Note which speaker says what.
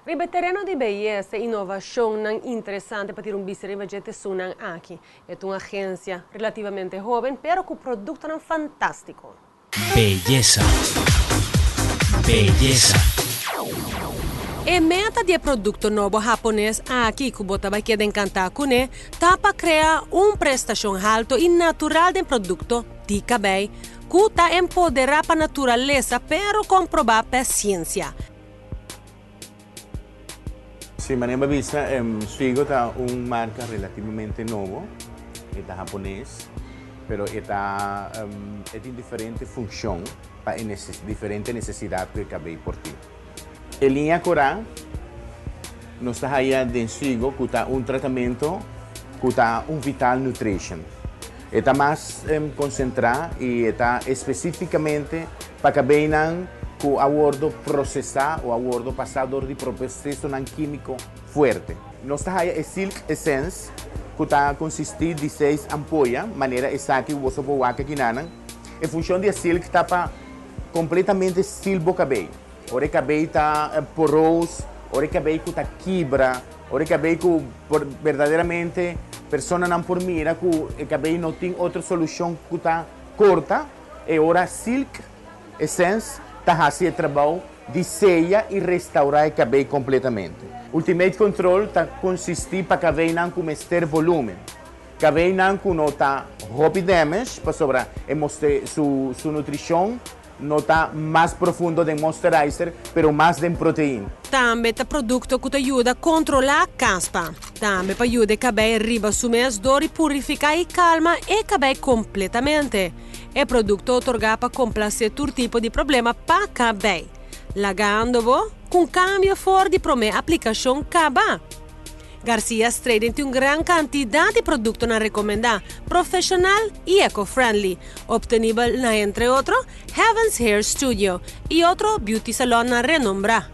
Speaker 1: Riba tereno di beyesa, inovacionnan interesante pa tira un bista riba dje t'esunnan aki. E ta un agencia relativamente hoben, pero cu productonan fantastico.
Speaker 2: Beyesa. Beyesa.
Speaker 1: E meta di e producto nobo Hapones aki cu bo ta bay keda encanta cune ta pa crea un prestacion halto y natural den producto di cabey cu ta empodera pa naturalesa pero comproba pa ciencia.
Speaker 3: Si, manera bo a bisa, Swigo ta un marca relativamente nobo, e ta Hapones, pero e ta e tin diferente funcion pa e diferente necesidad cu e cabey por tin. E liña cora nos ta haya den Swigo cu ta un tratamento cu ta un vital nutrition. E ta mas concentra y e ta especificamente pa cabeynan cu a wordo procesa o a wordo pasa door di procesonan quimico fuerte. Nos ta haya e Silk Essence cu ta consisti di seis ampoya, manera esaki cu boso por wak akinanan. E funcion di e Silk ta pa completamente sil bo cabey. Ora e cabey ta poroos, ora e cabey cu ta kibra, ora e cabey cu por berdaderamente personanan por mira cu e cabey no tin otro solucion cu ta corta, e ora Silk Essence ta haci e trabou di seya y restaura e cabey completamente. Ultimate Control ta consisti pa cabeynan cu mester volumen. Cabeynan cu no ta hopi damage pasobra e mester su su nutricion no ta mas profundo den moisturizer pero mas den protein.
Speaker 1: Tambe ta producto cu ta yuda controla caspa. Tambe pa yuda e cabey riba su mes door di purifica y calma e cabey completamente. E producto otorga pa complace tur tipo di problema pa cabey, lagando bo cu un cambio for di prome aplicacion caba. Garcia's Trading tin un gran cantidad di productonan recomenda, profesional y eco-friendly, obtenibel na entre otro Heaven's Hair Studio y otro beauty salonnan renombra.